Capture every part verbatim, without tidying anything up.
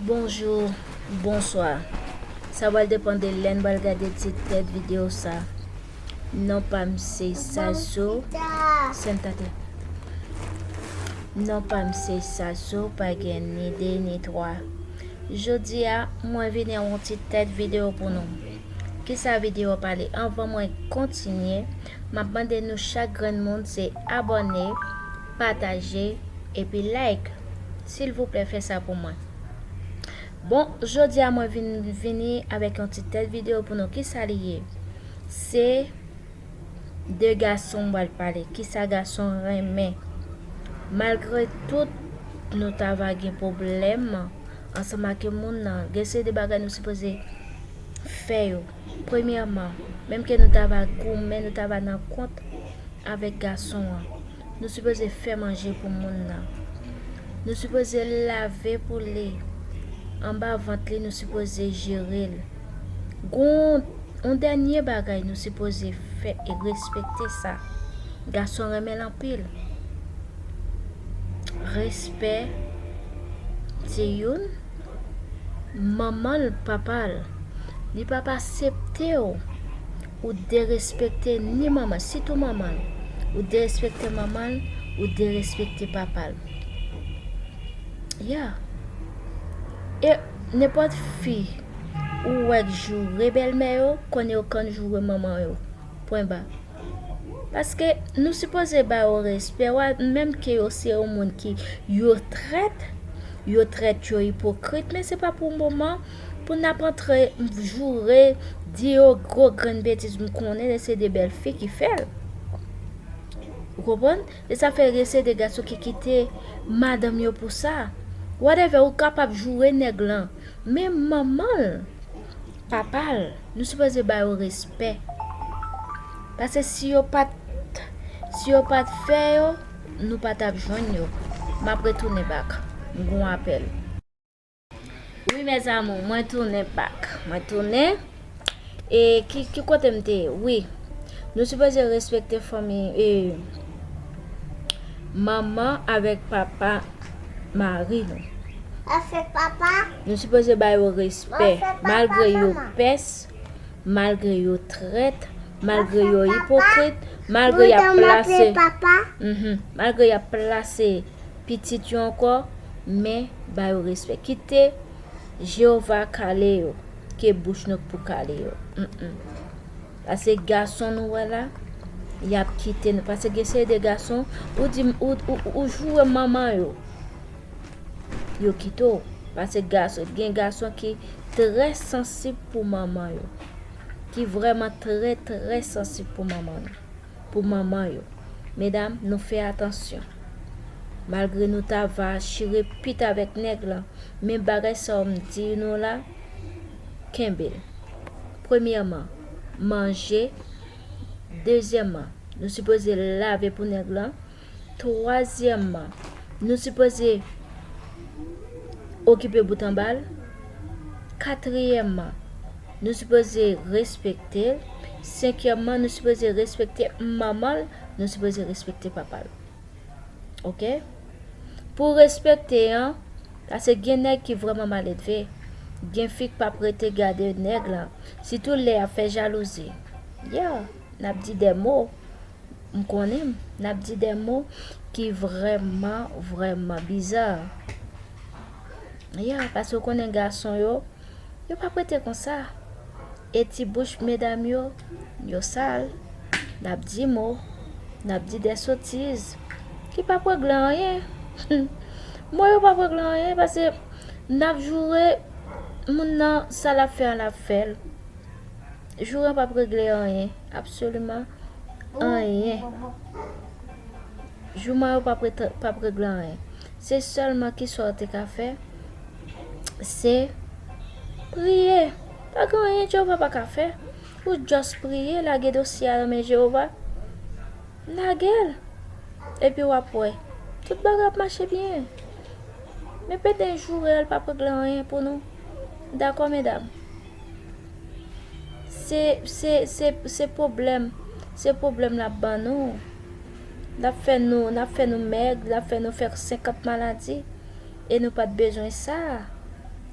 Bonjou, bonswa. Sa pral depann de lè n pral gade ti tèt videyo sa. Non pa m se Sazo. Sentate. Non pa m se Sazo, pa gen ni de ni twa. Jodi a, mwen vini ak yon ti tèt videyo pou nou. Kisa videyo a pale? Anvan mwen kontinye, m ap mande nou chak grenn moun se abòne, pataje, epi like. Silvouplè, fè sa pou mwen. Bon, jodi a mwen vin vini avèk yon ti tèt videyo pou nou. Kisa li ye? Se de gason m pral pale. Kisa gason renmen? Malgre tout, nou ta va gen pwoblèm ansanm ak moun nan. Gen seri de bagay nou sipoze fè yo. Premyèman, menm ke nou ta va goumen, nou ta va nan kont avèk gason an. Nou sipoze fè manje pou moun nan. Nou sipoze lave pou li. Anba vant li, nou sipoze jere l. Gon yon dènye bagay nou sipoze fè e respekte sa. Gason renmen l anpil. Respè, se youn. Manman l, papa l, li p ap aksepte w, ou derespekte ni manman, sitou manman l. Ou derespekte manman l, ou derespekte papa l. Ya. E nenpòt fi ou wè k joure bèlmè yo, konnen yo konn joure manman yo. Pwen ba. Paske nou sipoze ba yo respè, wa, menm ke yo se yon moun ki yo trèt, yo trèt, yo ipokrit, men se pa pou moman pou n ap antre joure, di yo gwo grenn betiz, m konnen se de bèl fi ki fè l. Ou konprann? E sa fè gen seri de gason ki kite madanm yo pou sa. Whatever, ou kapab joure nèg lan, men manman l, papa l, nou sipoze ba yo respè. Paske si yo pa t, si yo pa t fè yo, nou pa t ap jwenn yo. M ap retounen back. M gon apèl. Wi, mes amours, mwen tounen back. Mwen tounen. E ki, ki kote m te ye? Wi. Nou sipoze respekte fanmi, e, manman avèk papa mari nou. Avèk papa. Nou sipoze ba yo respè. Avèk papa, malgre yo manman. Pès, malgre yo trèt, malgre yo ipokrit, malgre y ap plase, mhm, malgre y ap plase pitit yo ankò, men ba yo respè. Kite Jewova kale yo, ke bouch nou k pou kale yo. Mm, mm. Paske gason nou wè la, y ap kite nou. Paske gen seri de gason, ou di, ou, ou, ou joure manman yo, yo kite w. Paske gason, gen gason ki trè sansib pou manman yo. Ki vrèman trè, trè sansib pou manman yo. Pou manman yo. Medam, nou fè atansyon. Malgre nou ta va chire pit avèk nèg lan, men bagay sa yo m di nou la, kenbe l. Premyèman, manje. Dezyèmman, nou sipoze lave pou nèg lan. Twazyèmman, nou sipoze okipe bout anba l. Katriyèmman, nou sipoze respekte l. Senkyèmman, nou sipoze respekte manman l. Nou sipoze respekte papa l. Oke? Pou respekte an, paske gen nèg ki vrèman maledve. Gen fi k p ap rete gade nèg lan. Sitou lè y ap fè jalouzi. Ya, n ap di de mo. M konnen m, n ap di de mo ki vrèman, vrèman biza. Ya, paske w konnen gason yo, yo p ap rete konsa. E ti bouch medam yo, yo sal. N ap di mo, n ap di de sotiz ki p ap regle anyen. Mo yo p ap regle anyen, paske n ap joure moun nan, sa l ap fè an, l ap fè l. Joure an p ap regle anyen, absoliman anyen. Jouman yo p ap ret-, p ap regle anyen. Se sèlman ki sa w te ka fè, se priye. Pa gen anyen Jewova pa ka fè. Ou just priye, lage dosye a nan men Jewova. Lage l. Epi w ap wè. Tout bagay ap mache byen. Men pete joure a, l p ap regle anyen pou nou. Dakò, medam? Se, se, se, se pwoblèm. Se pwoblèm l ap ban nou. L ap fè nou, l ap fè nou mèg, l ap fè nou fè senkant maladi. E nou pa t bezwen sa.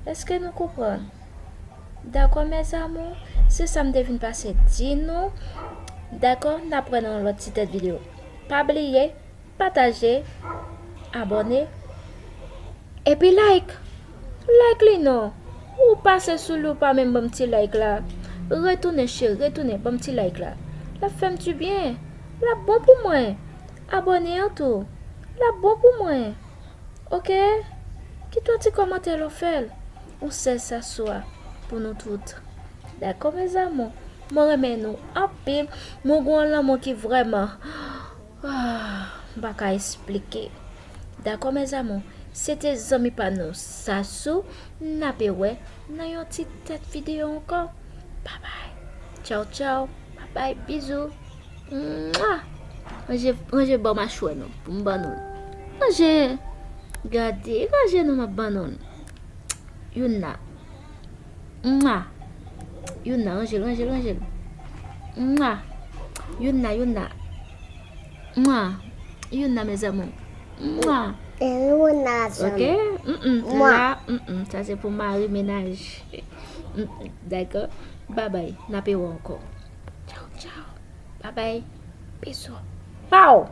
Èske nou konprann? Dakò, mes amours, se sa m te vin pase di nou. Dakò, n ap wè nan yon lòt ti tèt videyo. Pa bliye, pataje, abòne, epi like. Like li non. Ou pase sou li, ou pa menm ban m ti like la. Retounen, cheri, retounen, ban m ti like la. L ap fè m dibyen. L ap bon pou mwen. Abòne an tou. L ap bon pou mwen. Oke? Kite yon ti kòmantè lè w fè l. Yon sèl Sassou a pou nou tout. Dakò, mes amours? Mwen renmen nou anpil. Mwen gen yon lanmou ki vrèman, ah, m pa ka esplike. Dakò, mes amours? Se te zanmi pa nou Sassou. N ap wè nan yon ti tèt videyo ankò. Babay. Tchaw, tchaw. Babay, bizou. Mwa! Ranje, ranje bò machwè nou pou m ban nou l. Ranje! Gade, ranje nou, m ap ban nou l. Youn la. Mwa! Youn la, ranje l, ranje l, ranje l. Mwa! Youn la, youn la. Mwa! Youn la, mes amours. Mwa! Youn la, Ok? Mm-mm, sa la, mm-mm, sa se pou mari menaj. Mm-mm, dakò? Babay, n ap wè ankò. Tchaw, tchaw. Babay. Bisou. Pow!